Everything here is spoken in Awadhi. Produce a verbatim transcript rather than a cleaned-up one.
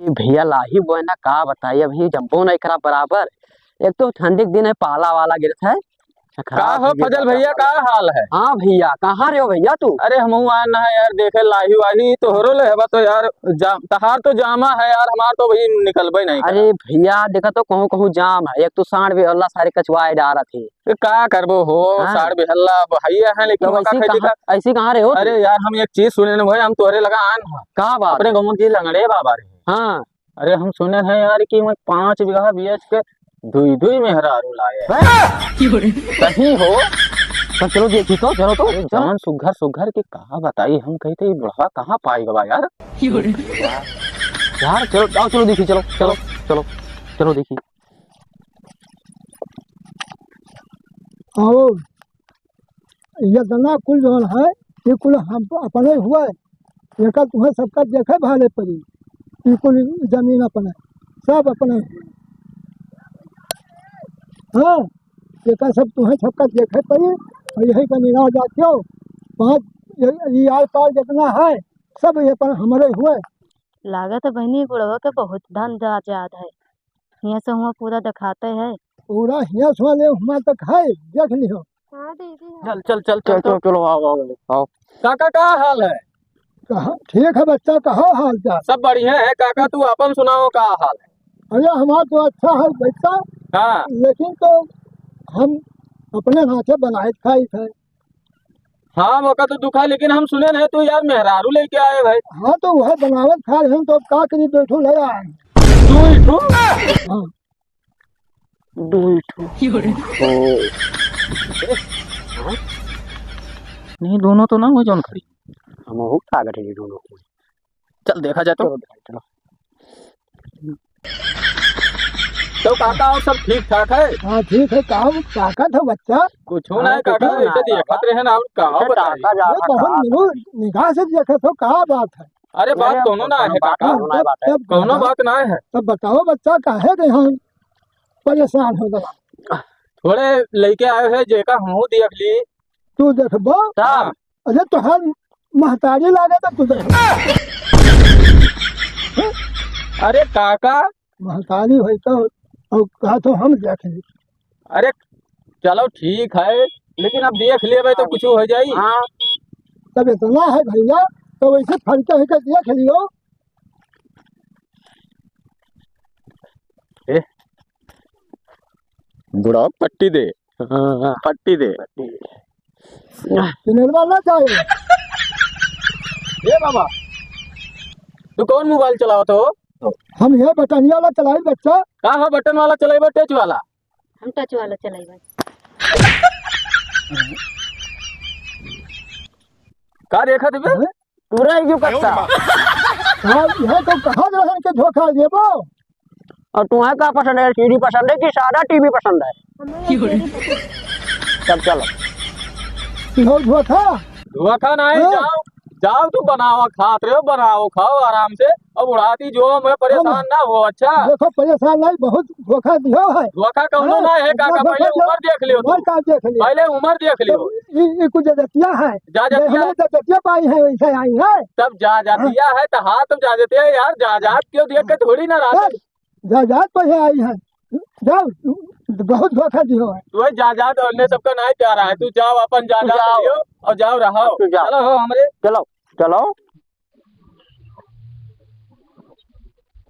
ए भइया, लाही बोए ना, का बताई, अभी जम्बो नहीं करा बराबर। एक तो ठंडी के दिन है, पाला वाला गिरत है, का खराब हो हो गया फजल ज्यादा भइया, वाला। का हाल है? हाँ भइया, कहाँ रहे हो भइया तू? अरे हमहू आए ना है यार, देखे लाही वाही, तोहरो ले हवा तो यार, जा-, तहार तो जामा है यार, हमार तो भाई निकलबे नहीं करा। अरे भइया, देखा तो कहूँ कहूँ जाम है, एक तो सांड भी अल्लाह सारे कचवाए डारत है। ए, का करबो हो, हाँ। सार बेहल्ला अब हइया है, लेकिन तो ओका ऐसी खातिर कहाँ, का ऐसी कहाँ रहे हो तुम? अरे यार, हम एक चीज सुने न भाई, हम तोहरे लगा आन ह। का बात अपने है? गाँव के लंगड़े बाबा रहे। हाँ। अरे हम सुने हैं यार कि मैं पाँच बीघा बेच के दुई दुई मेहरारू लाए हैं। हैं? सही हो? तो चलो देखी तो, चलो तो, अरे चलो। जान सुघर सुघर के का बताई, हम कही थे ये बुढ़वा कहाँ पाई गवा यार। यार चलो, आओ चलो देखी, चलो, चलो, चलो, चलो देखी। और इतना कुल जौन है, ये कुल हम अपने हुए, एकर तुम्हें सबका देखे भाले पड़ी, ये कुल जमीन अपने, सब अपने हुए। हाँ, एकर सब तुम्हें सबका देखे पड़ी, और यही का निगाह जाके हो, पाँच, ये, ये आर पार जितना है, सब ये पर हमरे हुए। लागत है बहिनी, बुढ़वा के बहुत धन जायदाद है। हियाँ से हुआँ पूरा देखाते है। पूरा हियाँ से ले हुआँ तक है, देख लिहो। हाँ दीदी, हाँ। चल, चल, चल, चल, चल, चल। चलो, चलो, आओ, आओ, आओ। काका, का हाल है? कहाँ? ठीक है बच्चा, कहाँ हाल चाल? सब बढ़िया है काका, तू अपन सुनाओ, का हाल है? अरे, हमार तो अच्छा है बच्चा। हाँ। लेकिन तो हम अपने हाथे बनाए खाई थे। हाँ, मौका तो दुखा, लेकिन हम सुने नहीं तू यार मेहरारू लेके आए भाई। हाँ, तो वह बनावत खा रहे हैं, तो अब का करी, बैठो ले आए। दू ही ठो? हाँ। दू ही ठो। ओ। नहीं, दोनों तो ना हो जौन खड़ी। हम हो का गठे दोनों को। चल देखा जाए तो। चलो, चलो। तो काका, और सब ठीक ठाक है? हाँ, ठीक है। का ताकत है बच्चा? कुछ ना हाँ, है काका, कुछ ना ऐसे है देखत काका। रहे ना, और का ऐसे बताई? ताका जा ये रहा बहुत था। निगू-, निगाह से देखत हो, का बात है? अरे, बात अरे, कोनो ना कोनो है बात काका। ना है, बात है। तब कौनो बताओ, बात ना है। तब बताओ बच्चा, काहे के हम परेशान हो गए? थोड़े लइके आए हैं, जेका हमहू देख ली। तू देखबो? हाँ। अरे तोहार महतारी लागे तो तू देख। अरे काका। महतारी होई तो, और कहा तो हम देख ली। अरे चलो ठीक है, लेकिन अब देख लेबे तो कुछ हो जाई। हाँ। तब इतना है भइया, तो वैसे फरके होके देख लियो। ए, बुढ़वा पट्टी दे। हाँ, हाँ। पट्टी दे। किनेलवा ना चाहे। ए बाबा, तू कौन मोबाइल चलावत हो? हम ये बटनिया वाला चलाई बच्चा। का हो बटन वाला चलाइबा, टच वाला? हम टच वाला चलाइबा। का देखत बे? हैं? पूरा ही क्यों करता? हाँ, यह तो कहा रहन के धोखा देबो। और तुम्हें का पसंद है, सीडी पसंद है कि सादा टीवी पसंद है? हमें सीडी पसंद। तब चलो। लो धोखा। धोखा नहीं, हाँ। जाओ, जाओ तू बनावा, खात रहे हो, बनाओ, खाओ आराम से। अब उड़ाती जो, मैं परेशान हाँ। ना हो, अच्छा? देखो, परेशान नहीं, बहुत धोखा दियो है। धोखा कौनो हाँ, ना है, काका, धोखा पहले दियो। उम्र देख लियो तू। उम्र का देख लियो? पहले उम्र देख लियो। तो ई, ई कुछ जजतिया है। जा, जा, जे जा। हमें जजतिया पाई है, वैसे आई है। तब जा, जा हाँ। दिया है, तो हाँ, तब जा देते हैं यार, जा, जा, क्यों देख के थोड़ी ना रहा हाँ। था। जा, जा, तो ये आई है। जाओ, बहुत धोखा दियो है। तू जा, जा, तो अन्य सबका नहीं प्यारा है, तू जाओ, अपन जा, तू जा, जाओ। लियो और जाओ, रहो। तू जाओ। चलो, हो हमरे। चलो, चलो।